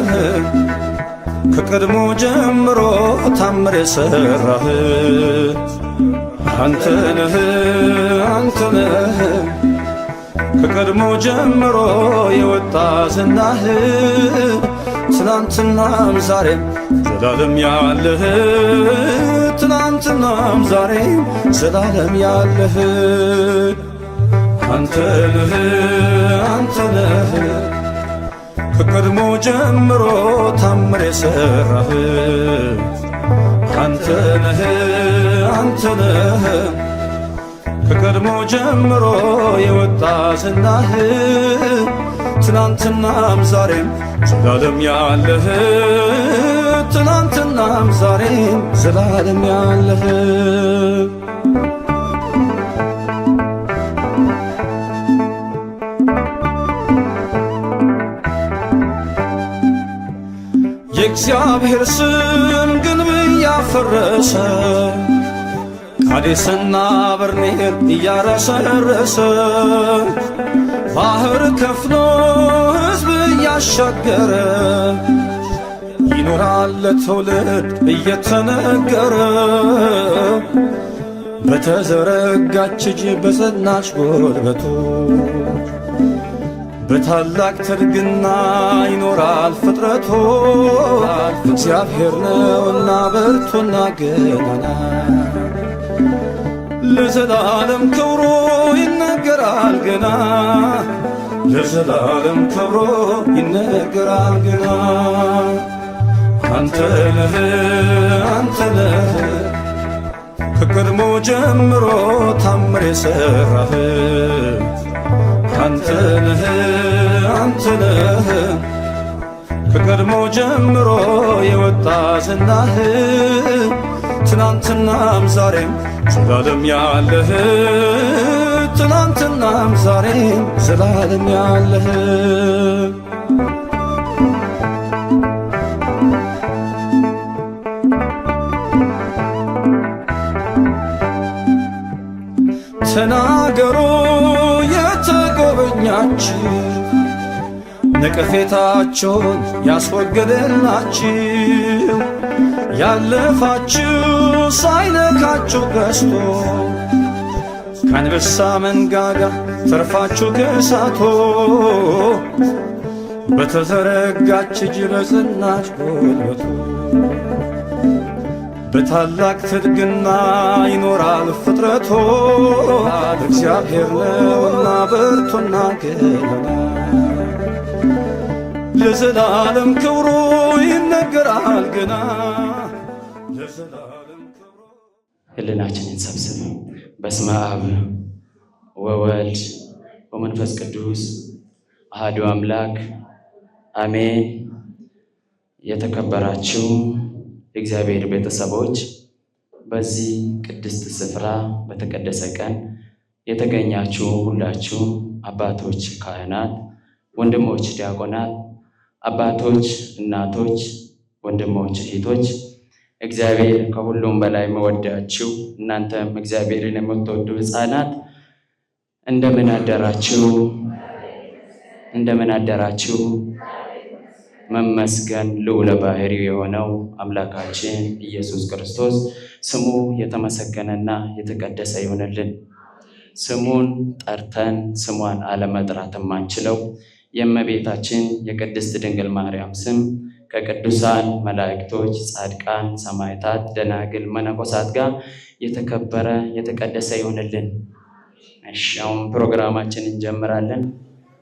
ነህ ከቀድሞ ጀምሮ ታምር የሠራህ አንተ ነህ አንተ ነህ ከቀድሞ ጀምሮ የወጣ ዝናህ ትናንትናም ዛሬም ዘላለም ያለህ ትናንትናም ዛሬም ዘላለም ያለህ አንተ ነህ አንተ ነህ ከቀድሞ ጀምሮ ታምር የሠራህ አንተ ነህ አንተ ነህ ከቀድሞ ጀምሮ የወጣ ዝናህ ትናንትናም ዛሬም ዘላለም ያለህ ትናንትናም ዛሬም ዘላለም ያለህ። የእግዚአብሔር ስም ግንብ እያፈረሰ ካዴስና በርኔን እያረሰረሰ ባህር ከፍሎ ሕዝብ እያሻገረ ይኖራል ለትውልድ እየተነገረ በተዘረጋች እጅ በጸናች ጉልበቱ በታላቅ ትርግና ይኖራል ፍጥረቱ። እግዚአብሔር ነውና ብርቱና ገናና ለዘላለም ክብሩ ይነገራል ገና ለዘላለም ክብሩ ይነገራል ገና። አንተ ነህ አንተ ነህ ከቀድሞ ጀምሮ ታምር የሠራህ አንተ ነህ አንተ ነህ ከቀድሞ ጀምሮ የወጣ ዝናህ ትናንትናም ዛሬም ዘላለም ያለህ ትናንትናም ዛሬም ዘላለም ያለህ። ተናገሩ የተጎበኛችሁ ነቀፌታቸውን ያስወገደላችሁ ያለፋችሁ ሳይነካችሁ ገዝቶ ከአንበሳ መንጋጋ ተርፋችሁ ከእሳቱ በተዘረጋች እጅ በጸናች ጉልበቱ በታላቅ ትድግና ይኖራል ፍጥረቱ። እግዚአብሔር ነውና ብርቱና ገናና ለዘላለም ክብሩ ይነገራል ገና ለዘላለም ክብሩ። ህሊናችንን ሰብስብ። በስመ አብ ወወልድ ወመንፈስ ቅዱስ አሐዱ አምላክ አሜን። የተከበራችሁ የእግዚአብሔር ቤተሰቦች፣ በዚህ ቅድስት ስፍራ በተቀደሰ ቀን የተገኛችሁ ሁላችሁ አባቶች ካህናት፣ ወንድሞች ዲያቆናት፣ አባቶች፣ እናቶች፣ ወንድሞች፣ እህቶች፣ እግዚአብሔር ከሁሉም በላይ መወዳችሁ እናንተም እግዚአብሔርን የምትወዱ ሕፃናት እንደምን አደራችሁ? እንደምን አደራችሁ? መመስገን ልዑለ ባሕርይ የሆነው አምላካችን ኢየሱስ ክርስቶስ ስሙ የተመሰገነና የተቀደሰ ይሁንልን። ስሙን ጠርተን ስሟን አለመጥራት የማንችለው የእመቤታችን የቅድስት ድንግል ማርያም ስም ከቅዱሳን መላእክቶች፣ ጻድቃን፣ ሰማዕታት፣ ደናግል፣ መነኮሳት ጋር የተከበረ የተቀደሰ ይሁንልን። እሺ፣ አሁን ፕሮግራማችን እንጀምራለን።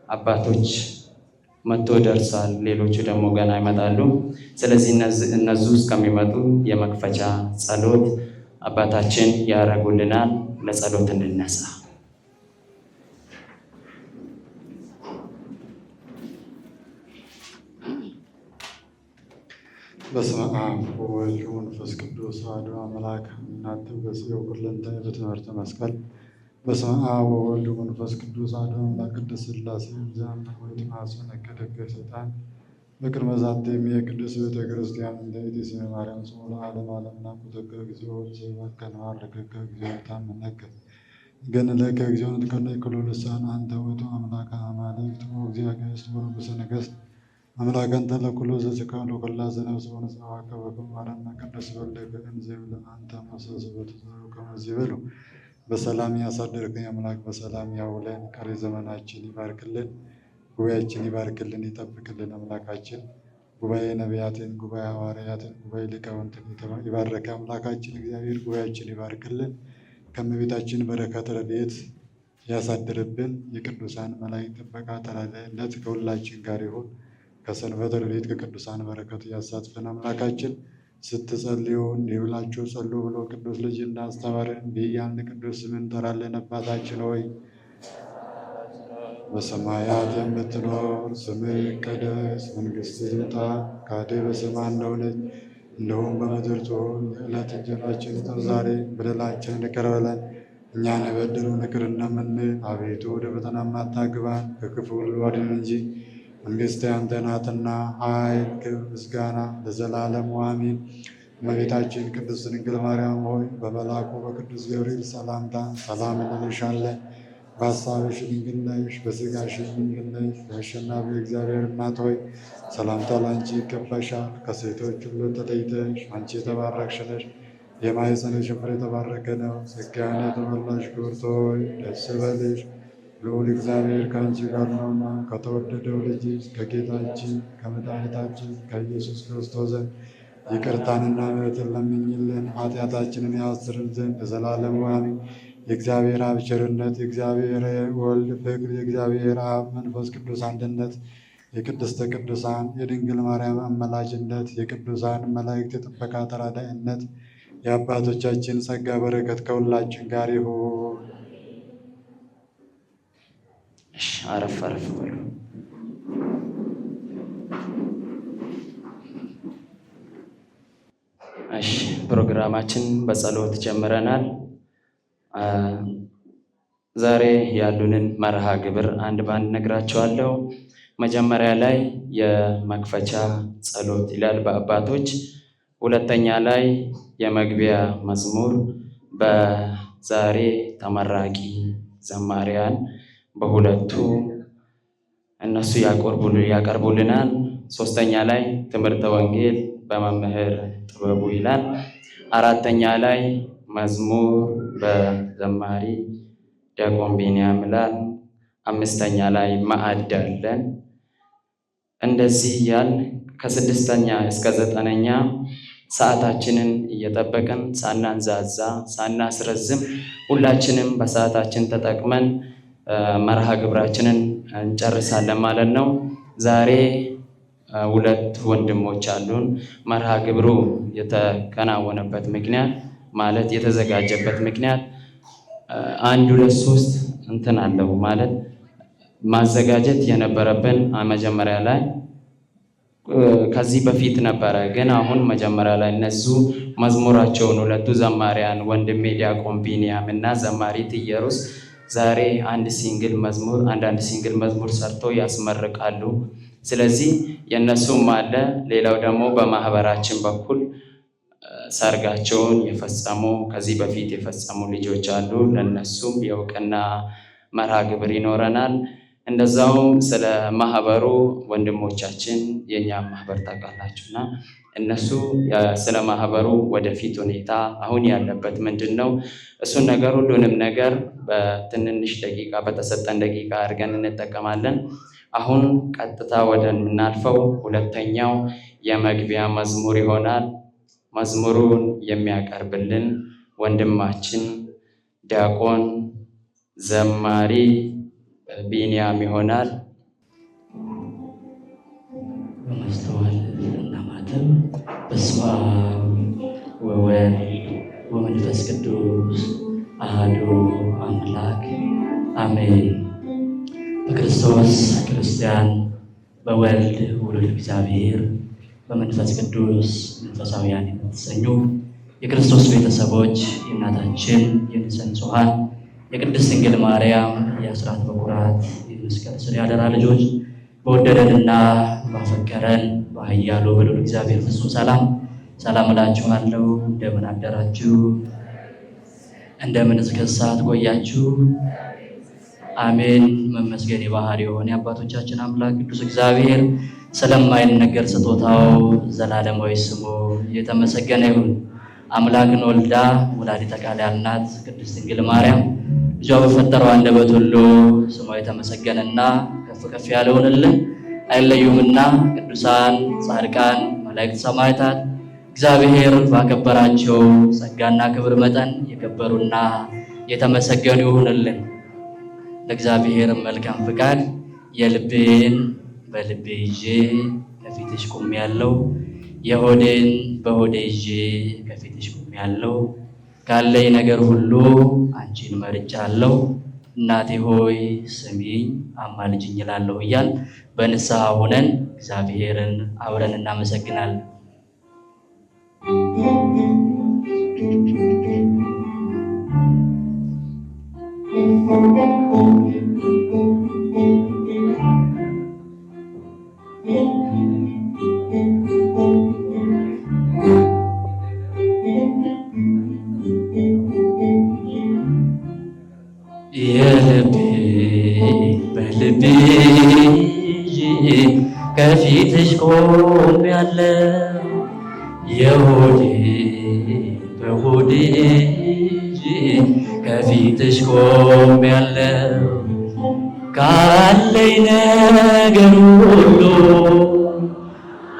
አባቶች መጥቶ ደርሷል። ሌሎቹ ደግሞ ገና ይመጣሉ። ስለዚህ እነዙ እስከሚመጡ የመክፈቻ ጸሎት አባታችን ያደርጉልናል። ለጸሎት እንነሳ። በስመ አብ ወወልድ ወመንፈስ ቅዱስ አሐዱ አምላክ። እናንተ በጽዮን ኩለንተ በትምህርተ መስቀል። በስመ አብ ወወልድ ወመንፈስ ቅዱስ አሐዱ አምላክ። ቅድስት ሥላሴ ዘአምላክ ወይትማሰነ ከደገ ሰይጣን በቅድመ ዛቲ የቅዱስ ቤተ ክርስቲያን እንተ ይእቲ ማርያም ጽዮን ለዓለም ዓለም ናኩተከ እግዚኦ ዘበከ ንባርከከ እግዚኦ ታመነከ ገን ለከ እግዚኦ ንትቀነይ ኩሉ ልሳን አንተ ውእቱ አምላከ አማልክት ወእግዚአ ገሥት ወንጉሠ ነገሥት አምላክ አንተ ለኩሉ ዘስካሉ ኩላ ዘነፍስ ወነጽዋ ከበክም ማረና ቅዱስ ወልደ እንዘ አንተ መሰሰበት ከመዝ ይበሉ። በሰላም ያሳደርከኝ አምላክ በሰላም ያውለን። ቀሪ ዘመናችን ይባርክልን፣ ጉባኤያችን ይባርክልን፣ ይጠብቅልን። አምላካችን ጉባኤ ነቢያትን፣ ጉባኤ ሐዋርያትን፣ ጉባኤ ሊቃውንትን ይባረከ አምላካችን እግዚአብሔር ጉባኤያችን ይባርክልን። ከእመቤታችን በረከት ረድኤት ያሳድርብን። የቅዱሳን መላእክት ጥበቃ ተራዳኢነት ከሁላችን ጋር ይሁን። ከሰንበት ረድኤት ከቅዱሳን በረከት ያሳትፈን አምላካችን። ስትጸልዩ እንዲህ ብላችሁ ጸልዩ ብሎ ቅዱስ ልጅ እንዳስተማረን እንዲህ እያልን ቅዱስ ስምን እንጠራለን። አባታችን ሆይ በሰማያት የምትኖር ስምህ ይቀደስ፣ መንግሥትህ ትምጣ፣ ፈቃድህ በሰማይ እንደሆነች እንዲሁም በምድር ትሁን። የዕለት እንጀራችንን ስጠን ዛሬ፣ በደላችንን ይቅር በለን እኛን የበደሉንን ይቅር እንደምንል፣ አቤቱ ወደ ፈተና አታግባን፣ ከክፉ ሁሉ አድነን እንጂ መንግሥት ያንተ ናትና፣ ኃይል፣ ክብር፣ ምስጋና ለዘላለሙ አሜን። እመቤታችን ቅድስት ድንግል ማርያም ሆይ በመልአኩ በቅዱስ ገብርኤል ሰላምታ ሰላም እንልሻለን። በሐሳብሽ ድንግል ነሽ፣ በሥጋሽም ድንግል ነሽ። የአሸናፊ እግዚአብሔር እናት ሆይ ሰላምታ ለአንቺ ይገባሻል። ከሴቶች ሁሉ ተለይተሽ አንቺ የተባረክሽ ነሽ፣ የማኅፀንሽ ፍሬ የተባረከ ነው። ጸጋን የተመላሽ ክብርት ሆይ ደስ ይበልሽ፣ ልዑል እግዚአብሔር ከአንቺ ጋር ነውና ከተወደደው ልጅሽ ከጌታችን ከመድኃኒታችን ከኢየሱስ ክርስቶስ ዘንድ ይቅርታንና ምሕረትን ለምኝልን ኃጢአታችንን ያስተሰርይልን ዘንድ ለዘላለሙ አሜን። የእግዚአብሔር አብ ቸርነት፣ የእግዚአብሔር ወልድ ፍቅር፣ የእግዚአብሔር አብ መንፈስ ቅዱስ አንድነት፣ የቅድስተ ቅዱሳን የድንግል ማርያም አማላጅነት፣ የቅዱሳን መላእክት የጥበቃ ተራዳኢነት፣ የአባቶቻችን ጸጋ በረከት ከሁላችን ጋር ይሁን። እሺ፣ አረፍ አረፍ በሉ። እሺ፣ ፕሮግራማችን በጸሎት ጀምረናል። ዛሬ ያሉንን መርሃ ግብር አንድ በአንድ ነግራቸዋለሁ። መጀመሪያ ላይ የመክፈቻ ጸሎት ይላል በአባቶች። ሁለተኛ ላይ የመግቢያ መዝሙር በዛሬ ተመራቂ ዘማሪያን በሁለቱ እነሱ ያቀርቡልናል። ሶስተኛ ላይ ትምህርተ ወንጌል በመምህር ጥበቡ ይላል። አራተኛ ላይ መዝሙር በዘማሪ ዲያቆን ቢንያም ይላል። አምስተኛ ላይ ማዕድ አለን። እንደዚህ እያልን ከስድስተኛ እስከ ዘጠነኛ ሰዓታችንን እየጠበቅን ሳናንዛዛ ሳናስረዝም ሁላችንም በሰዓታችን ተጠቅመን መርሃ ግብራችንን እንጨርሳለን ማለት ነው። ዛሬ ሁለት ወንድሞች አሉን። መርሃ ግብሩ የተከናወነበት ምክንያት ማለት የተዘጋጀበት ምክንያት አንድ ሁለት ሶስት እንትን አለው ማለት ማዘጋጀት የነበረብን መጀመሪያ ላይ ከዚህ በፊት ነበረ። ግን አሁን መጀመሪያ ላይ እነሱ መዝሙራቸውን ሁለቱ ዘማሪያን ወንድሜ ዲያቆን ቢንያም እና ዘማሪት ኢየሩስ ዛሬ አንድ single መዝሙር አንዳንድ single መዝሙር ሰርተው ያስመርቃሉ። ስለዚህ የእነሱም አለ። ሌላው ደግሞ በማህበራችን በኩል ሰርጋቸውን የፈጸሙ ከዚህ በፊት የፈጸሙ ልጆች አሉ። ለነሱም የእውቅና መርሃ ግብር ይኖረናል። እንደዛውም ስለ ማህበሩ ወንድሞቻችን የእኛ ማህበር ታውቃላችሁና እነሱ ስለ ማህበሩ ወደፊት ሁኔታ አሁን ያለበት ምንድን ነው እሱን ነገር ሁሉንም ነገር በትንንሽ ደቂቃ በተሰጠን ደቂቃ አድርገን እንጠቀማለን። አሁን ቀጥታ ወደምናልፈው ሁለተኛው የመግቢያ መዝሙር ይሆናል። መዝሙሩን የሚያቀርብልን ወንድማችን ዲያቆን ዘማሪ ቢንያም ይሆናል። በማስተዋል እናማትብ። በስመ አብ ወወልድ ወመንፈስ ቅዱስ አሐዱ አምላክ አሜን። በክርስቶስ ክርስቲያን፣ በወልድ ውሉድ እግዚአብሔር፣ በመንፈስ ቅዱስ መንፈሳውያን የምትሰኙ የክርስቶስ ቤተሰቦች የእናታችን የንጽሕነ ንጹሐን የቅድስት ድንግል ማርያም የአስራት በኩራት የመስቀል ስር ያደራ ልጆች በወደደንና ባፈቀረን በኃያሉ በልዑል እግዚአብሔር ፍጹም ሰላም ሰላም እላችኋለሁ። እንደምን አደራችሁ? እንደምን እስከ ሰዓት ቆያችሁ? አሜን። መመስገን የባህሪ የሆነ የአባቶቻችን አምላክ ቅዱስ እግዚአብሔር ስለማይነገር ስጦታው ዘላለማዊ ስሙ የተመሰገነ ይሁን። አምላክን ወልዳ ወላዲተ ቃል ያልናት ቅድስት ድንግል ማርያም ልጇ በፈጠረው አንደበት ሁሉ ስሟ የተመሰገነና ከፍ ከፍ ያለ ይሁንልን። አይለዩምና ቅዱሳን ጻድቃን፣ መላእክት፣ ሰማዕታት እግዚአብሔር ባከበራቸው ጸጋና ክብር መጠን የከበሩና የተመሰገኑ ይሁንልን። ለእግዚአብሔር መልካም ፍቃድ የልቤን በልቤ ይዤ ከፊትሽ ቆሜያለሁ፣ የሆዴን በሆዴ ይዤ ከፊትሽ ቆሜያለሁ። ካለኝ ነገር ሁሉ አንቺን መርጫለሁ። እናቴ ሆይ ስሚኝ አማልጅኝ እላለሁ እያል በንስሐ ሆነን እግዚአብሔርን አብረን እናመሰግናለን። የልቤ በልቤ ይዤ ከፊትሽ ቆሜያለሁ፣ የሆዴ በሆዴ ይዤ ከፊትሽ ቆሜያለሁ። ካለኝ ነገር ሁሉ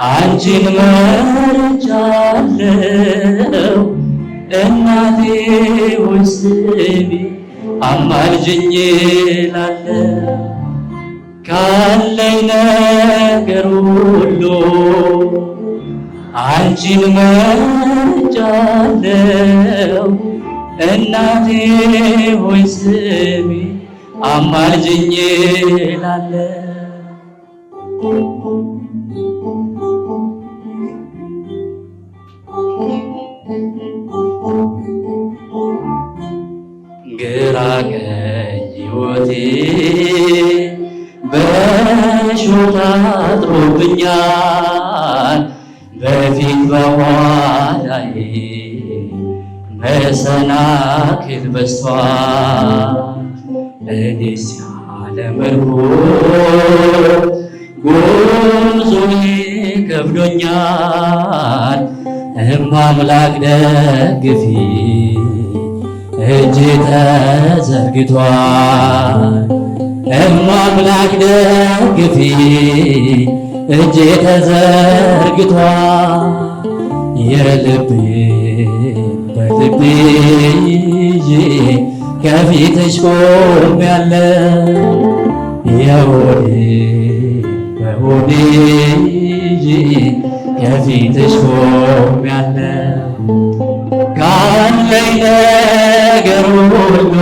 አንቺን መርጫለሁ። እናቴ ሆይ ስሚ አማልጅኝ እላለሁ። ካለኝ ነገር ሁሉ አንቺን መርጫለሁ። እናቴ ሆይ ስሚ አማልጅኝ እላለሁ። ግራ ቀኝ ሕይወቴ በእሾህ ታጥሮብኛል፣ በፊት በኋላዬ መሰናክል በዝቷል። እኔስ ያለ ምርኮ ጉዞዬ ከብዶኛል። እማ አምላክ ደግፊ እጅ ተዘርግቷል። እማ አምላክ ደግፊ እጅ ተዘርግቷል። የልቤ በልቤ ይዤ ከፊትሽ ቆሜያለሁ፣ የሆዴ በሆዴ ይዤ ከፊትሽ ቆሜያለሁ። ካለኝ ነገር ሁሉ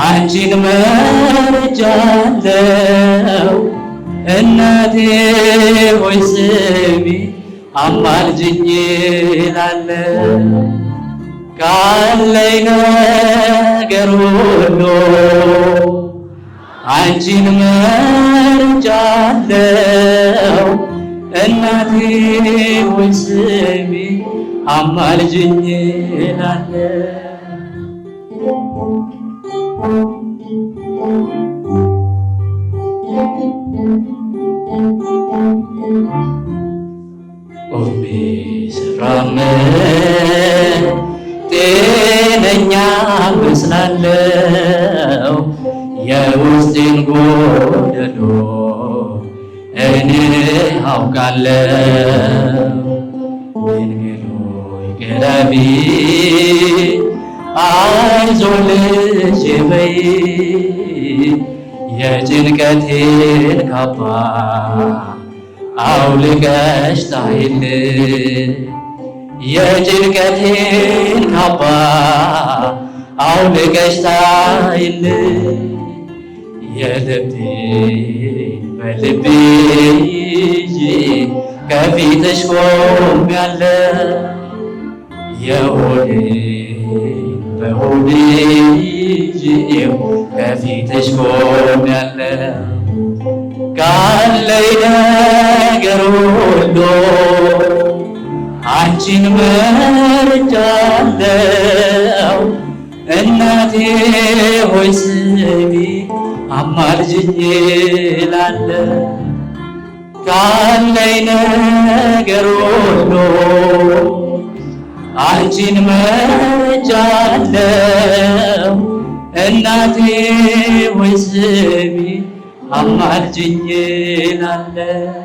አንቺን መርጫለሁ። እናቴ ሆይ ስሚ አማልጅኝ እላለሁ። ካለኝ ነገር ሁሉ አንቺን መርጫለሁ። እናቴ ሆይ ስሚ አማልጅኝ እላለሁ። ቆሜ ስራመድ ጤነኛ መስላለሁ፣ የውስጤን ጎደሎ እኔ አውቃለሁ። ድንግል ሆይ ቅረቢ አይዞህ ልጄ በይ፣ የጭንቀቴን ካባ አውልቀሽ ጣይልኝ፣ የጭንቀቴን ካባ አውልቀሽ ጣይልኝ። የልቤ በልቤ ይዤ ከፊትሽ ቆሜያለሁ፣ የሆዴ በሆዴ ይዤ ከፊትሽ ቆሜያለሁ። ካለኝ ነገር ሁሉ አንቺን መርጫለሁ። እናቴ ሆይ ስሚ አማልጅኝ እላለሁ። ካለኝ ነገር ሁሉ አንቺን መርጫለሁ። እናቴ ሆይ ስሚ አማልጅኝ እላለሁ።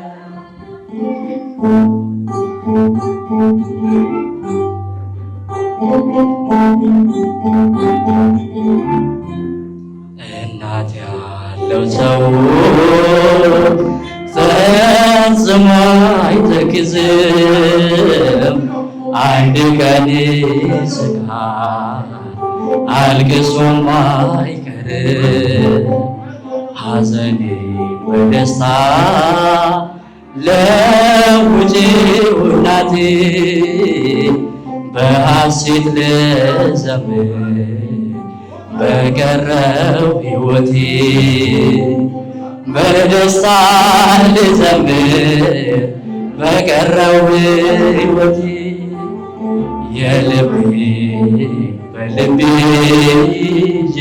እናት ያለው ሰው ፈጽሞ አይተክዝም፣ አንድ ቀን ይስቃል አልቅሶም አይቀርም። ሐዘኔን በደስታ ለውጪው እናቴ፣ በሐሴት ልዘምር በቀረው ሕይወቴ፣ በደስታ ልዘምር በቀረው ሕይወቴ። የልቤ በልቤ ይዤ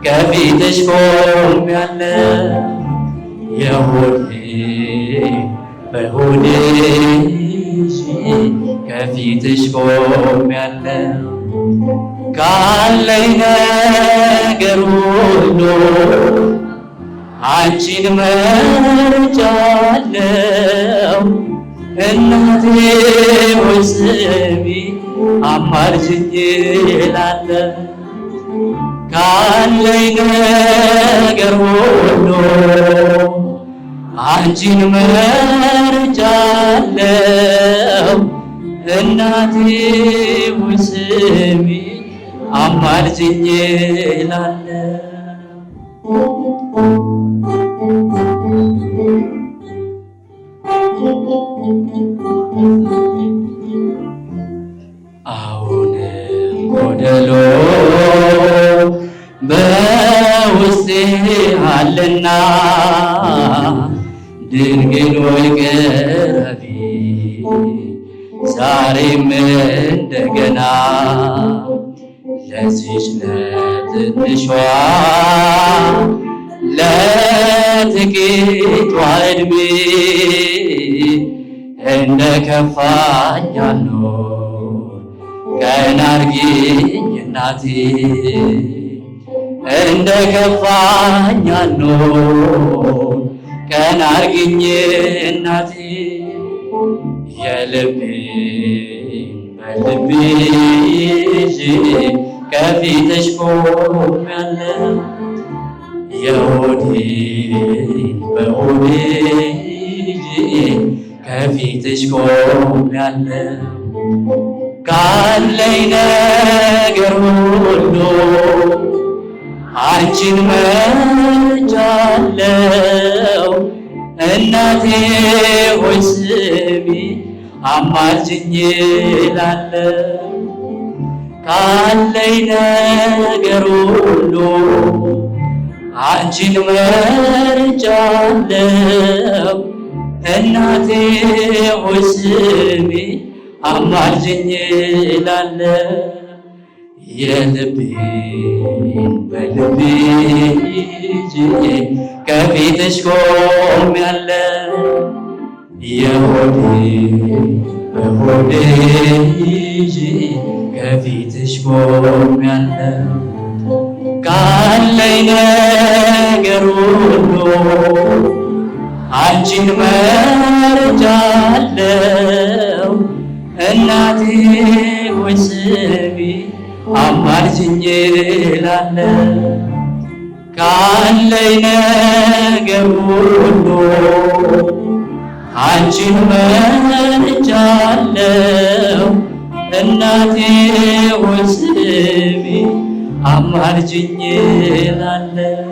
ከፊትሽ ቆሜያለሁ፣ የሆዴ በሆዴ ይዤ ከፊትሽ ቆሜያለሁ። ካለኝ ነገር ሁሉ አንቺን መርጫለሁ። እናቴ ሆይ ስሚ አማልጅኝ እላለሁ። ካለኝ ነገር ሁሉ አንቺን መርጫለሁ። እናቴ ሆይ ስሚ አማልጅኝ እላለሁ። አሁንም ጎደሎ በውስጤ አለና ድንግል ሆይ ቅረቢ ዛሬም እንደገና፣ ለዚች ለትንሿ ለጥቂቷ ዕድሜ እንደ ከፋኝ አልኖር ቀና አርጊኝ እናቴ፣ እንደ ከፋኝ አልኖር ቀና አርጊኝ እናቴ። የልቤን በልቤ ይዤ ከፊትሽ ቆሜያለሁ፣ የሆዴን በሆዴ ይዤ ከፊትሽ ቆሜያለሁ። ካለኝ ነገር ሁሉ አንቺን መርጫለሁ። እናቴ ሆይ ስሚ አማልጅኝ እላለሁ። ካለኝ ነገር ሁሉ አንቺን መርጫለሁ። እናቴ ሆይ ስሚ አማልጅኝ እላለሁ። የልቤን በልቤ ይዤ ከፊትሽ ቆሜያለሁ፣ የሆዴን በሆዴ ይዤ ከፊትሽ ቆሜያለሁ። ካለኝ ነገር ሁሉ አንቺን መርጫለሁ። እናቴ ሆይ ስሚ አማልጅኝ እላለሁ። ካለኝ ነገር ሁሉ አንቺን መርጫለሁ። እናቴ ሆይ ስሚ አማልጅኝ እላለሁ።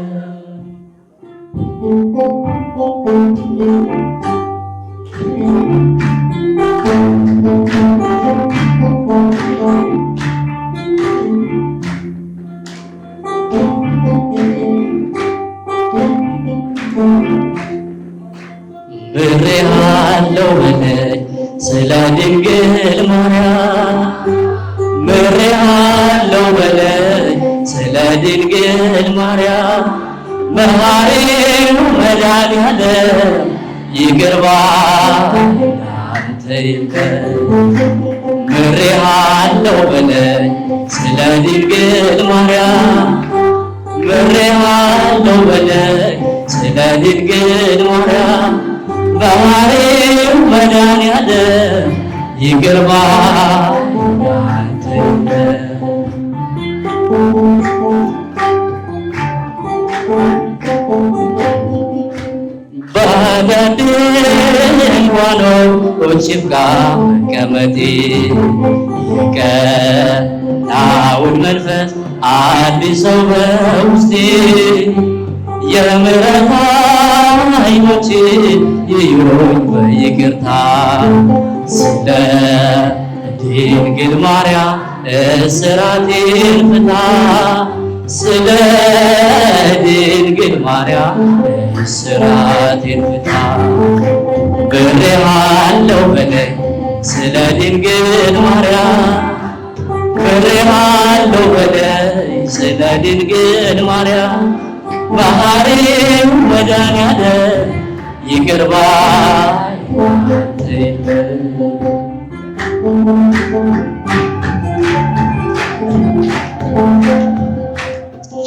ምሬሃለሁ በለኝ ስለ ድንግል ማርያም፣ ምሬሃለሁ በለኝ። ድንግል ማርያም መሐሪው መድኃኔዓለም ይቅር ባይ አንተ የለም። ምሬሃለሁ በለኝ ስለ ድንግል ማርያም ምሬሃለሁ በለኝ ስለ ድንግል ማርያም መሐሪው መድኃኔዓለም ይቅር ባይ አንተ የለም። ባለድንኳኖች ይብቃ መቀመጤ የቀናውን መንፈስ አዲስ ሰው በውስጤ የምሕረት ዓይኖች ይዩኝ በይቅርታ ስለ ድንግል ማርያም እስራቴን ፍታ ስለ ድንግል ማርያም እስራቴን ፍታ ምሬሃለሁ በለኝ ስለ ድንግል ማርያም ምሬሃለሁ በለኝ ስለ ድንግል ማርያም መሐሪው መድኃኔዓለም ይቅር ባይ አንተ የለም።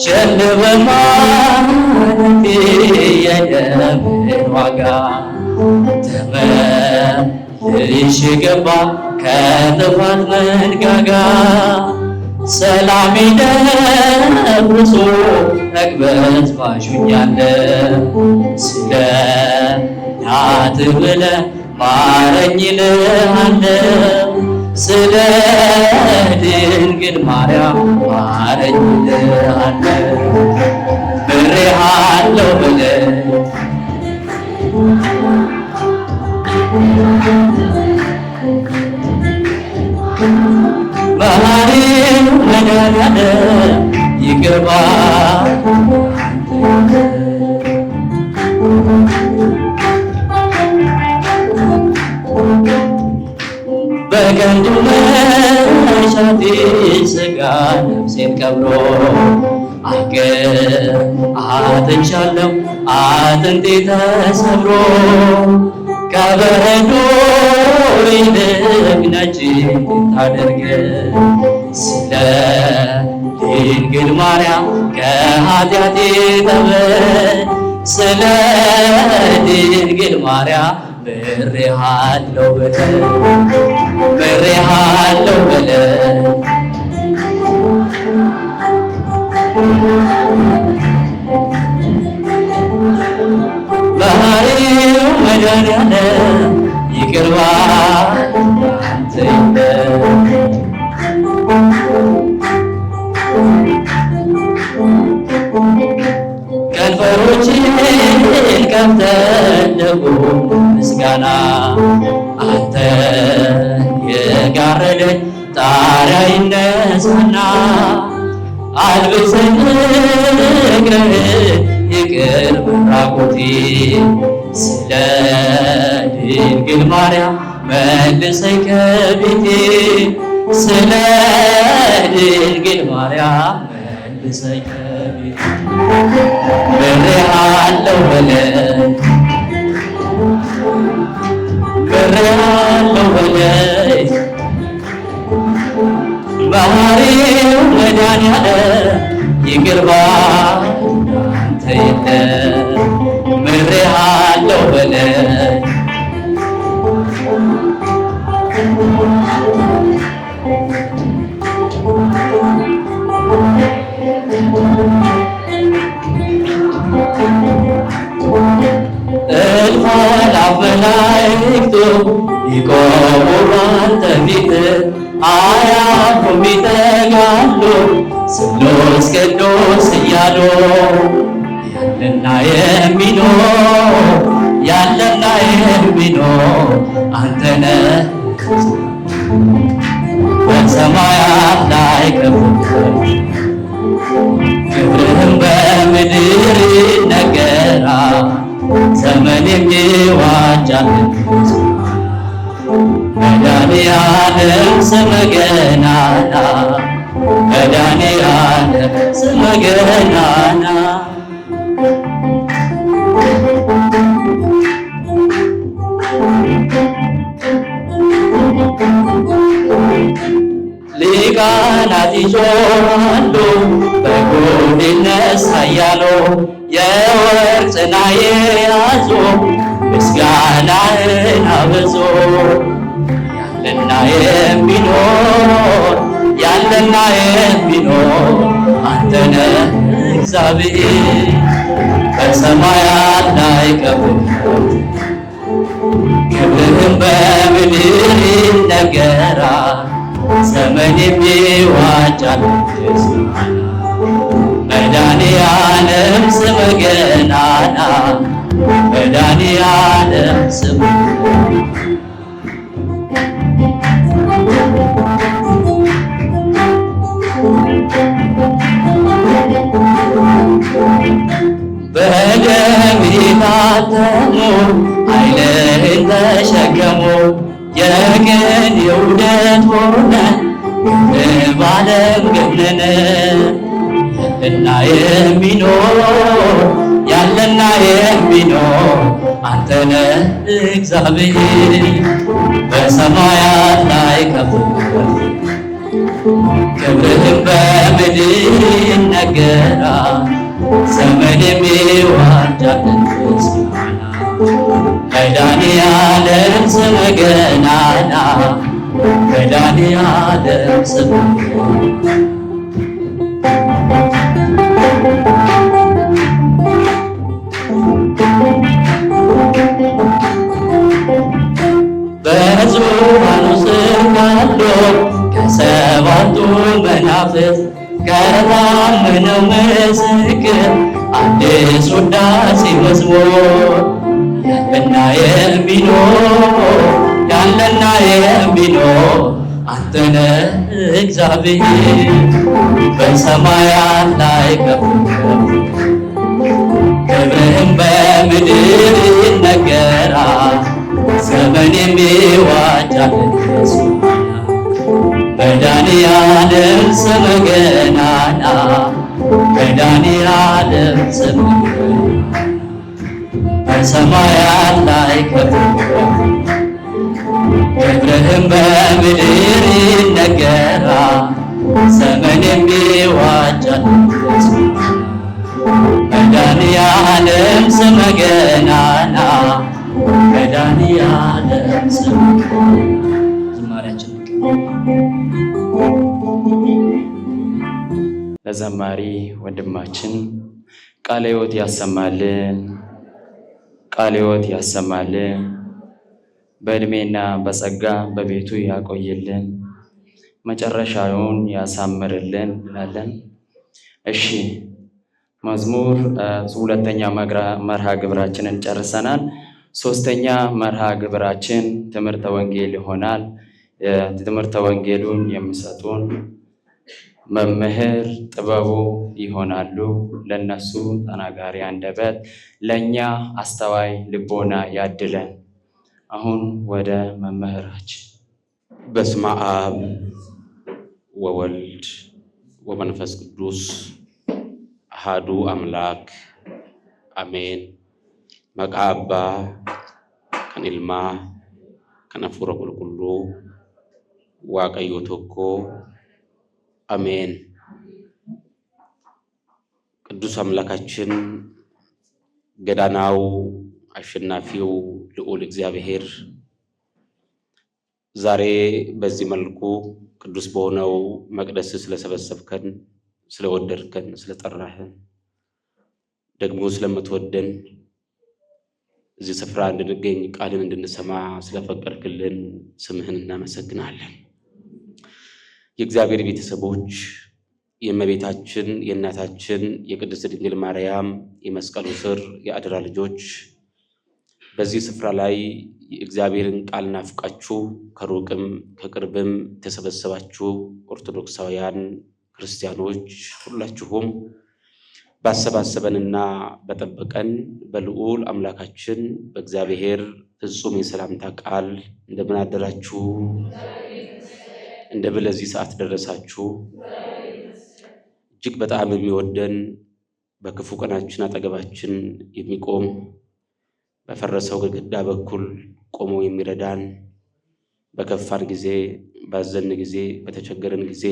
ቸል በማለቴ የደምህን ዋጋ ተመልሼ ገባ ከጥፋት መንጋጋ ሰላሜ ደፍርሶ ተቅበዝባዡኛለሁ ስለ እናትህ ብለህ ማረኝ እልሃለሁ ስለ ድንግል ማርያም ማረኝ እልሃለሁ ምሬሃለሁ በለኝ መሐሪው መድኃኔዓለም ይቅር ባይ አንተ የለም። በከንቱ መሻቴ ሥጋ ነፍሴን ቀብሮ አጥንቻለሁ አጥንቴ ተሰብሮ ከበረዶ ይልቅ ነጭ እንድታደርግ ስለ ድንግል ማርያም ከኃጢአቴ ጠበኝ ስለ ድንግል ማርያም ምሬሃለሁ በለኝ ምሬሃለሁ በለኝ መሐሪው መድኃኔዓለም ይቅር ባይ አንተ የለም። ከንፈሮችን ከፍተን ለቁም ምስጋና አንተ የጋረደኝ ጣሪያ ይነሳና አልብሰኝ እግርህን ይቅር መራቆቴ ስለ ድንግል ማርያም መልሰኝ ከቤቴ ስለ ድንግል ማርያም መልሰኝ ከቤቴ ምሬሃለሁ በለኝ ምሬሃለሁ በለኝ መሐሪው መድኃኔዓለም ይቅር ባይ አንተ የለም ምሬሃለሁ በለኝ እልፍ አእላፍ መላእክቱ ይቆሙ ባንተ ፊት አያርፉም ይተጋሉ ስሉስ ቅዱስ እያሉ ያለና የሚኖር ያለና የሚኖር አንተ ነህ በሰማያት ላይ ከፍ ክብርህም በምድር ይነገራል። ዘመን የሚዋጃል መድኃኔዓለም ስምህ ገናና መድኃኔዓለም ስምህ ገናና። ሊቃናት ይጮኻሉ በጉድ ይነሣ እያሉ የወርቅ ጽና የያዙ ምስጋናህን አበዙ። ያለና የሚኖር ያለና የሚኖር አንተ ነህ እግዚአብሔር በሰማያት ላይ ከፍ ክብርህም በምድር ይነገራል። ዘመን የሚዋጃል መድኃኔዓለም ስምህ ገናና መድኃኔዓለም ስምህ በደም የታተሙ ኃይልህን ተሸከሙ የቅን የውደት ሆነ ክብርህ በዓለም ገነነ። ያለና የሚኖር ያለና የሚኖር አንተ ነህ እግዚአብሔር በሰማያት ላይ ከፍ ክብርህም በምድር ይነገራል። ዘመን የሚዋጃለን ምስጋና መድኃኔዓለም ስምህ ገናና መድኃኔዓለም ስምህ በዙፋኑ ስር ካሉ ከሰባቱ መናፍስት ከታመነው ምስክር አዲስ ውዳሴ መዝሙር ያለና የሚኖር ያለና የሚኖር አንተ ነህ እግዚአብሔር በሰማያት ላይ ከፍ ክብርህም በምድር ይነገራል። ዘመን የሚዋጃል መድኃኔዓለም ስምህ ገናና መድኃኔዓለም ስምህ በሰማያት ላይ ከፍ ክብርህም በምድር ይነገራል። ዘመን የሚዋጃል መድኃኔዓለም ስምህ ገናና መድኃኔዓለም ስምህ ዝማሬያችን ለዘማሪ ወንድማችን ቃለ ሕይወት ያሰማልን፣ ቃለ ሕይወት ያሰማልን፣ በእድሜና በጸጋ በቤቱ ያቆይልን፣ መጨረሻውን ያሳምርልን እንላለን። እሺ መዝሙር ሁለተኛ መርሃ ግብራችንን ጨርሰናል። ሶስተኛ መርሃ ግብራችን ትምህርተ ወንጌል ይሆናል። ትምህርተ ወንጌሉን የሚሰጡን መምህር ጥበቡ ይሆናሉ። ለነሱ ተናጋሪ አንደበት፣ ለኛ አስተዋይ ልቦና ያድለን። አሁን ወደ መምህራችን። በስመ አብ ወወልድ ወመንፈስ ቅዱስ አሃዱ አምላክ አሜን። Maqaa Abbaa kan Ilmaa kan Hafuura Qulqulluu Waaqayyo tokko አሜን። ቅዱስ አምላካችን ገዳናው አሸናፊው ልዑል እግዚአብሔር ዛሬ በዚህ መልኩ ቅዱስ በሆነው መቅደስ ስለሰበሰብከን፣ ስለወደድከን፣ ስለጠራህን ደግሞ ስለምትወደን እዚህ ስፍራ እንድንገኝ ቃልን እንድንሰማ ስለፈቀድክልን ስምህን እናመሰግናለን። የእግዚአብሔር ቤተሰቦች፣ የእመቤታችን የእናታችን የቅድስት ድንግል ማርያም የመስቀሉ ስር የአደራ ልጆች፣ በዚህ ስፍራ ላይ የእግዚአብሔርን ቃል ናፍቃችሁ ከሩቅም ከቅርብም የተሰበሰባችሁ ኦርቶዶክሳውያን ክርስቲያኖች ሁላችሁም ባሰባሰበንና በጠበቀን በልዑል አምላካችን በእግዚአብሔር ፍጹም የሰላምታ ቃል እንደምን አደራችሁ? እንደምን ለዚህ ሰዓት ደረሳችሁ? እጅግ በጣም የሚወደን፣ በክፉ ቀናችን አጠገባችን የሚቆም፣ በፈረሰው ግድግዳ በኩል ቆሞ የሚረዳን፣ በከፋን ጊዜ፣ ባዘን ጊዜ፣ በተቸገረን ጊዜ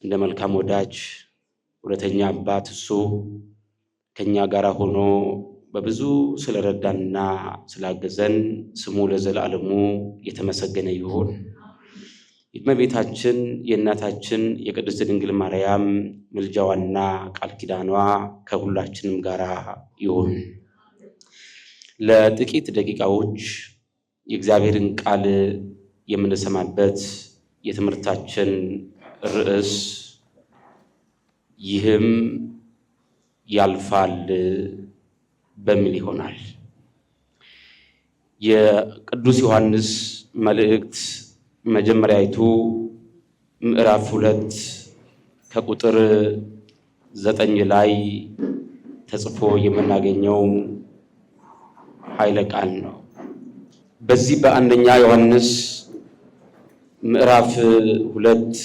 እንደ መልካም ወዳጅ እውነተኛ አባት እሱ ከኛ ጋር ሆኖ በብዙ ስለረዳንና ስላገዘን ስሙ ለዘላለሙ የተመሰገነ ይሁን። የእመቤታችን የእናታችን የቅድስት ድንግል ማርያም ምልጃዋና ቃል ኪዳኗ ከሁላችንም ጋር ይሁን። ለጥቂት ደቂቃዎች የእግዚአብሔርን ቃል የምንሰማበት የትምህርታችን ርዕስ ይህም ያልፋል በሚል ይሆናል። የቅዱስ ዮሐንስ መልእክት መጀመሪያይቱ ምዕራፍ 2 ከቁጥር 9 ላይ ተጽፎ የምናገኘው ኃይለ ቃል ነው። በዚህ በአንደኛ ዮሐንስ ምዕራፍ 2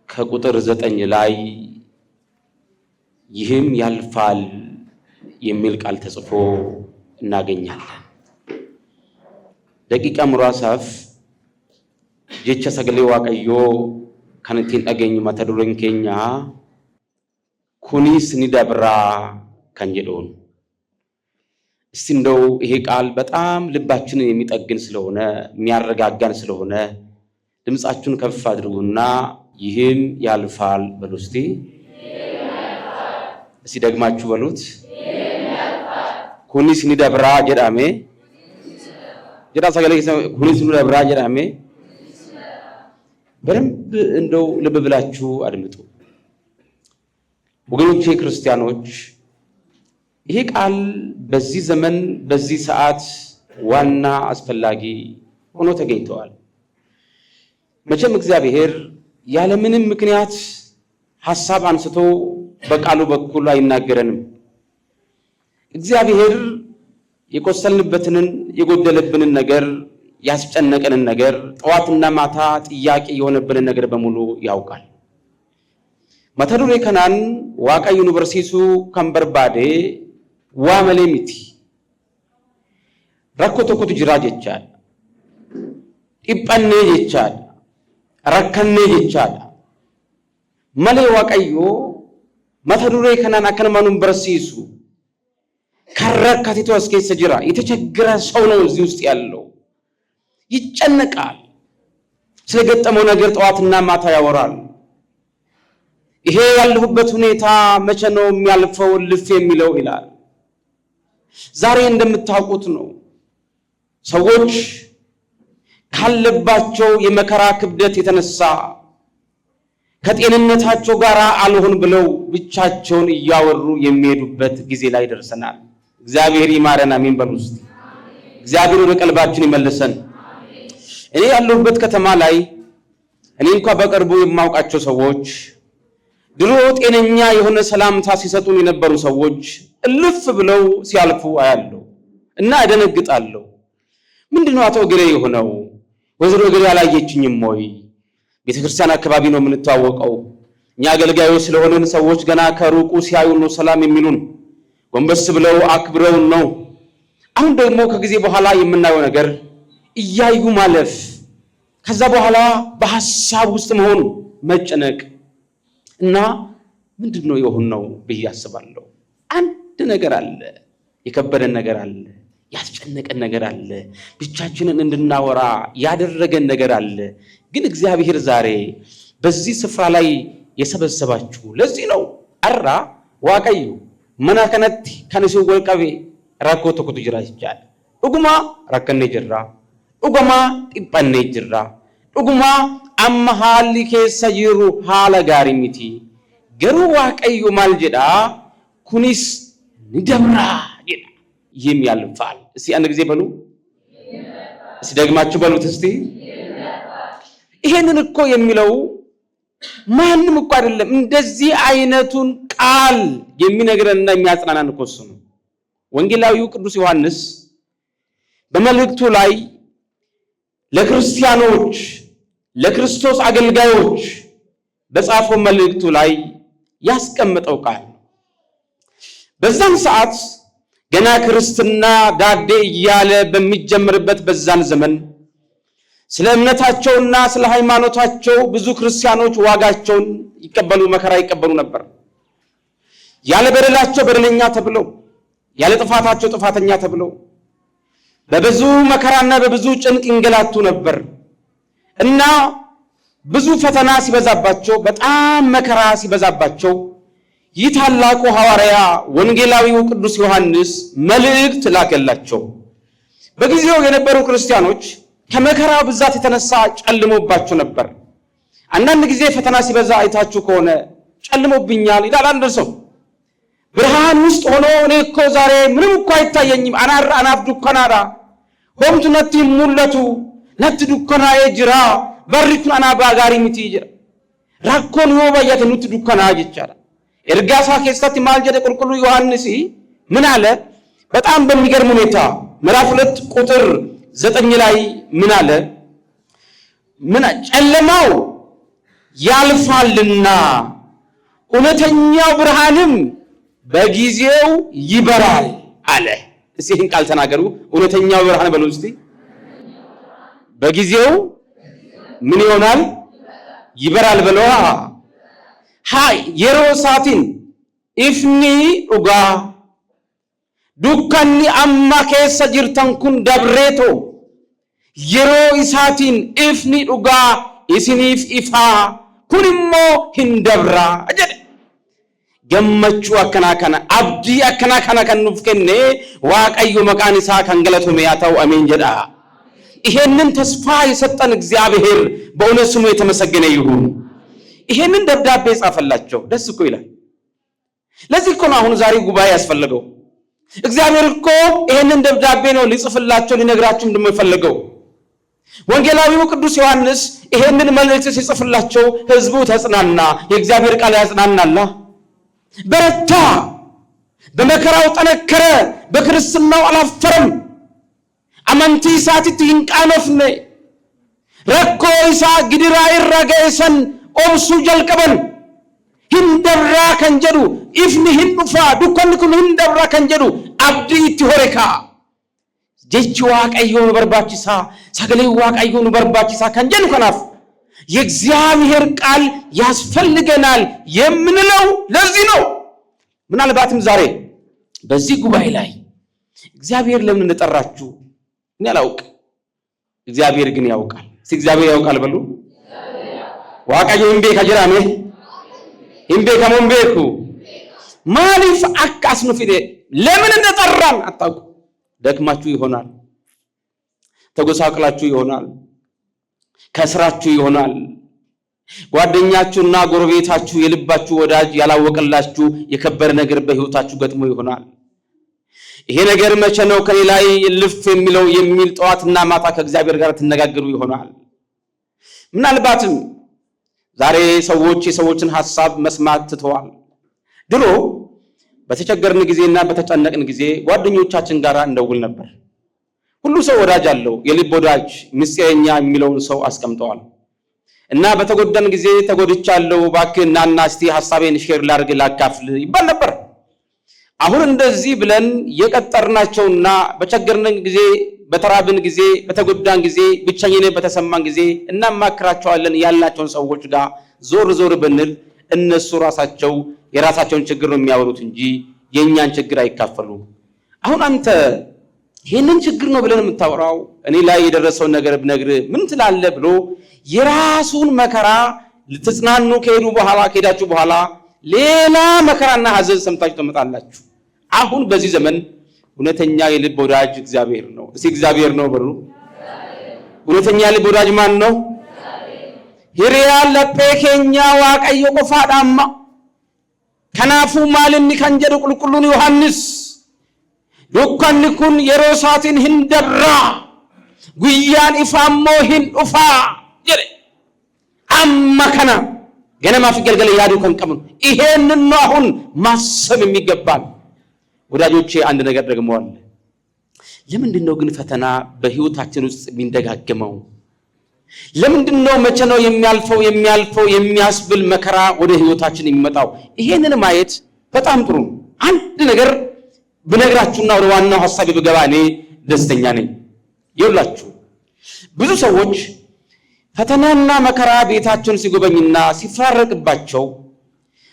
ከቁጥር 9 ላይ ይህም ያልፋል የሚል ቃል ተጽፎ እናገኛለን። Daqiiqaa muraasaaf jecha sagalee Waaqayyoo kan ittiin dhageenyu mata dureen keenya kunis ni dabra kan jedhuun። እስቲ እንደው ይሄ ቃል በጣም ልባችንን የሚጠግን ስለሆነ፣ የሚያረጋጋን ስለሆነ ድምጻችሁን ከፍ አድርጉና ይህም ያልፋል በሉ እስቲ። እስቲ ደግማችሁ በሉት። Kunis ni dabra jedhame jedha sagalee kunis ni dabra jedhame። በደንብ እንደው ልብ ብላችሁ አድምጡ ወገኖቼ ክርስቲያኖች። ይሄ ቃል በዚህ ዘመን በዚህ ሰዓት ዋና አስፈላጊ ሆኖ ተገኝተዋል። መቼም እግዚአብሔር ያለምንም ምክንያት ሐሳብ አንስቶ በቃሉ በኩል አይናገረንም። እግዚአብሔር የቆሰልንበትን፣ የጎደለብንን ነገር፣ ያስጨነቀንን ነገር፣ ጠዋትና ማታ ጥያቄ የሆነብንን ነገር በሙሉ ያውቃል። Mata duree kanaan Waaqayyo nu barsiisuu kan barbaade waa malee miti. Rakkoo tokkotu jira jechaadha. Dhiphannee jechaadha. Rakkannee jechaadha. Malee Waaqayyo mata duree kanaan akka nama nu barsiisu kan rakkatetu as keessa jira። የተቸገረ ሰው ነው እዚህ ውስጥ ያለው። ይጨነቃል። ስለገጠመው ነገር ጠዋትና ማታ ያወራል። ይሄ ያለሁበት ሁኔታ መቼ ነው የሚያልፈው ልፍ የሚለው ይላል። ዛሬ እንደምታውቁት ነው፣ ሰዎች ካለባቸው የመከራ ክብደት የተነሳ ከጤንነታቸው ጋር አልሆን ብለው ብቻቸውን እያወሩ የሚሄዱበት ጊዜ ላይ ደርሰናል። እግዚአብሔር ይማረን። አሜን በሉ እስቲ። እግዚአብሔር ወደ ቀልባችን ይመልሰን። እኔ ያለሁበት ከተማ ላይ እኔ እንኳን በቅርቡ የማውቃቸው ሰዎች፣ ድሮ ጤነኛ የሆነ ሰላምታ ሲሰጡን የነበሩ ሰዎች እልፍ ብለው ሲያልፉ አያለሁ እና እደነግጣለሁ። ምንድነው አቶ እገሌ የሆነው? ወይዘሮ እገሌ አላየችኝም ወይ? ቤተክርስቲያን አካባቢ ነው የምንተዋወቀው። እኛ አገልጋዮች ስለሆንን ሰዎች ገና ከሩቁ ሲያዩን ነው ሰላም የሚሉን፣ ጎንበስ ብለው አክብረውን ነው። አሁን ደግሞ ከጊዜ በኋላ የምናየው ነገር እያዩ ማለፍ፣ ከዛ በኋላ በሐሳብ ውስጥ መሆን፣ መጨነቅ እና ምንድነው የሆነው ብዬ አስባለሁ። አንድ ነገር አለ፣ የከበደን ነገር አለ፣ ያስጨነቀን ነገር አለ፣ ብቻችንን እንድናወራ ያደረገን ነገር አለ። ግን እግዚአብሔር ዛሬ በዚህ ስፍራ ላይ የሰበሰባችሁ ለዚህ ነው። Har'a Waaqayyo mana kanatti kan isin wal qabe rakkoo tokkotu jira jechaadha. Dhuguma rakkannee jirra. Dhuguma dhiphannee jirra. Dhuguma amma haalli keessa jiru haala gaarii miti. Garuu Waaqayyo maal jedhaa? Kunis ni dabra jedha። ይህም ያልፋል። እስቲ አንድ ጊዜ በሉ። እስቲ ደግማችሁ በሉት እስቲ። ይሄንን እኮ የሚለው ማንም እኮ አይደለም። እንደዚህ አይነቱን ቃል የሚነግረንና የሚያጽናናን እኮ እሱ ነው። ወንጌላዊው ቅዱስ ዮሐንስ በመልእክቱ ላይ ለክርስቲያኖች፣ ለክርስቶስ አገልጋዮች በጻፈው መልእክቱ ላይ ያስቀመጠው ቃል። በዛን ሰዓት ገና ክርስትና ዳዴ እያለ በሚጀምርበት በዛን ዘመን ስለ እምነታቸውና ስለ ሃይማኖታቸው ብዙ ክርስቲያኖች ዋጋቸውን ይቀበሉ፣ መከራ ይቀበሉ ነበር። ያለ በደላቸው በደለኛ ተብለው፣ ያለ ጥፋታቸው ጥፋተኛ ተብለው በብዙ መከራና በብዙ ጭንቅ ይንገላቱ ነበር እና ብዙ ፈተና ሲበዛባቸው፣ በጣም መከራ ሲበዛባቸው ይህ ታላቁ ሐዋርያ ወንጌላዊው ቅዱስ ዮሐንስ መልእክት ላከላቸው። በጊዜው የነበሩ ክርስቲያኖች ከመከራ ብዛት የተነሳ ጨልሞባቸው ነበር። አንዳንድ ጊዜ ፈተና ሲበዛ አይታችሁ ከሆነ ጨልሞብኛል ይላል አንድ ሰው። ብርሃን ውስጥ ሆኖ እኔ እኮ ዛሬ ምንም እኮ አይታየኝም፣ anaaf anaaf dukkanaadha homtuu natti hin mul'atu natti dukkanaa'ee jira barri kun anaaf gaarii miti jedha. Rakkoon yoo baay'ate nutti dukkanaa jechaadha. Ergaa isaa keessatti maal jedhe qulqulluu ዮሐንስ? ምን አለ? በጣም በሚገርም ሁኔታ ምዕራፍ 2 ቁጥር 9 ላይ ምን አለ? ምን ጨለማው ያልፋልና እውነተኛው ብርሃንም በጊዜው ይበራል አለ። እስቲ ይህን ቃል ተናገሩ። እውነተኛው ብርሃን በሉ እስቲ። በጊዜው ምን ይሆናል? ይበራል በለዋ። Haa yeroo isaatiin ifni dhugaa dukkanni amma keessa jirtan kun dabreetoo yeroo isaatiin ifni dhugaa isiniif ifaa kun immoo hin dabraa jedhe. Gammachuu akkanaa kana, abdii akkanaa kana kan nuuf kenne Waaqayyo maqaan isaa kan galatome haa ta'u, አሜን jedha። ይሄንን ተስፋ የሰጠን እግዚአብሔር በእውነት ስሙ የተመሰገነ ይሁን። ይሄንን ደብዳቤ ጻፈላቸው። ደስ እኮ ይላል። ለዚህ እኮ ነው አሁን ዛሬ ጉባኤ ያስፈለገው። እግዚአብሔር እኮ ይሄንን ደብዳቤ ነው ሊጽፍላቸው ሊነግራቸው እንደሚፈልገው። ወንጌላዊው ቅዱስ ዮሐንስ ይሄንን መልእክት ሲጽፍላቸው ሕዝቡ ተጽናና። የእግዚአብሔር ቃል ያጽናናላ። በረታ፣ በመከራው ጠነከረ፣ በክርስትናው አላፈረም። Amantii isaatitti hin qaanofne. Rakkoo isaa gidiraa irra ga'e san obsuu jalqaban. Hin dabraa kan jedhu ifni hin dhufaa, dukkanni kun hin dabraa kan jedhu abdii itti hore kaa. Jechi Waaqayyoo nu barbaachisaa, sagaleen Waaqayyoo nu barbaachisaa kan jedhu kanaaf የእግዚአብሔር ቃል ያስፈልገናል የምንለው ለዚህ ነው። ምናልባትም ዛሬ በዚህ ጉባኤ ላይ እግዚአብሔር ለምን እንደጠራችሁ እኔ አላውቅም። እግዚአብሔር ግን ያውቃል። እስቲ እግዚአብሔር ያውቃል በሉ። Waaqayyo hin beeka jedhame hin beekamu hin beeku maaliif akka as nu fide ለምን እንደጠራን አታውቁ። ደክማችሁ ይሆናል፣ ተጎሳቅላችሁ ይሆናል፣ ከስራችሁ ይሆናል። ጓደኛችሁና ጎረቤታችሁ የልባችሁ ወዳጅ ያላወቀላችሁ የከበረ ነገር በሕይወታችሁ ገጥሞ ይሆናል። ይሄ ነገር መቼ ነው ከኔ ላይ ልፍ የሚለው የሚል ጠዋትና ማታ ከእግዚአብሔር ጋር ትነጋገሩ ይሆናል። ምናልባትም ዛሬ ሰዎች የሰዎችን ሐሳብ መስማት ትተዋል። ድሮ በተቸገርን ጊዜና በተጨነቅን ጊዜ ጓደኞቻችን ጋር እንደውል ነበር። ሁሉ ሰው ወዳጅ አለው። የልብ ወዳጅ ምስጢረኛ የሚለውን ሰው አስቀምጠዋል። እና በተጎዳን ጊዜ ተጎድቻለሁ፣ እባክህ እናና እስቲ ሐሳቤን share ላድርግ ላካፍል ይባል ነበር። አሁን እንደዚህ ብለን የቀጠርናቸውና በቸገርን ጊዜ፣ በተራብን ጊዜ፣ በተጎዳን ጊዜ፣ ብቸኝነት በተሰማን ጊዜ እናማክራቸዋለን ያልናቸውን ሰዎች ጋር ዞር ዞር ብንል እነሱ ራሳቸው የራሳቸውን ችግር ነው የሚያወሩት እንጂ የእኛን ችግር አይካፈሉም። አሁን አንተ ይህንን ችግር ነው ብለን የምታወራው እኔ ላይ የደረሰውን ነገር ብነግርህ ምን ትላለህ ብሎ የራሱን መከራ ልትጽናኑ ከሄዱ በኋላ ከሄዳችሁ በኋላ ሌላ መከራና ሐዘን ሰምታችሁ ትመጣላችሁ። አሁን በዚህ ዘመን እውነተኛ የልብ ወዳጅ እግዚአብሔር ነው። እስቲ እግዚአብሔር ነው በሉ። እውነተኛ የልብ ወዳጅ ማን ነው? Hiriyaan laphee keenyaa Waaqayyo qofaadha amma. Kanaafuu maalinni kan jedhu qulqulluun Yohannis dukkanni kun yeroo isaatiin hin dabraa, guyyaan ifaa immoo hin dhufaa jedhe. Amma kana ganamaaf galgala yaaduu kan qabnu ይሄንን ነው አሁን ማሰብ የሚገባን። ወዳጆቼ አንድ ነገር ደግሞ አለ። ለምንድን ነው ግን ፈተና በህይወታችን ውስጥ የሚደጋገመው? ለምንድን ነው መቼ ነው የሚያልፈው የሚያልፈው የሚያስብል መከራ ወደ ህይወታችን የሚመጣው? ይሄንን ማየት በጣም ጥሩ ነው። አንድ ነገር ብነግራችሁና ወደ ዋናው ሐሳቤ ብገባ እኔ ደስተኛ ነኝ። ይኸውላችሁ ብዙ ሰዎች ፈተናና መከራ ቤታቸውን ሲጎበኝና ሲፈራረቅባቸው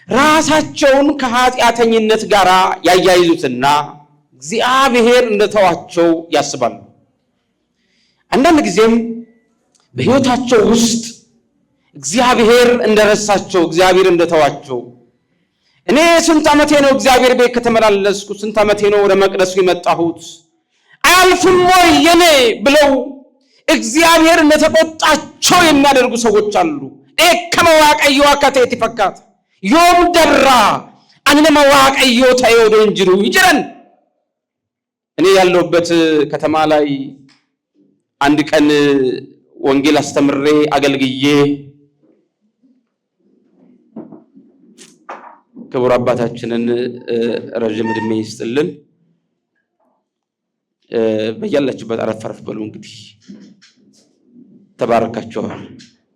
ራሳቸውን ከኃጢአተኝነት ጋር ያያይዙትና እግዚአብሔር እንደተዋቸው ያስባሉ። አንዳንድ ጊዜም በሕይወታቸው ውስጥ እግዚአብሔር እንደረሳቸው፣ እግዚአብሔር እንደተዋቸው፣ እኔ ስንት ዓመቴ ነው እግዚአብሔር ቤት ከተመላለስኩ፣ ስንት ዓመቴ ነው ወደ መቅደሱ የመጣሁት፣ አያልፍም ወይ የኔ ብለው እግዚአብሔር እንደተቆጣቸው የሚያደርጉ ሰዎች አሉ። Dheekkama Waaqayyoo akka ta'etti fakkaata. Yoom dabra ani nama Waaqayyoo ta'ee odoo hin jiru jedhan። እኔ ያለሁበት ከተማ ላይ አንድ ቀን ወንጌል አስተምሬ አገልግዬ ክቡር አባታችንን ረዥም ዕድሜ ይስጥልን። በያላችሁበት አረፍ አረፍ በሉ። እንግዲህ ተባረካችኋል።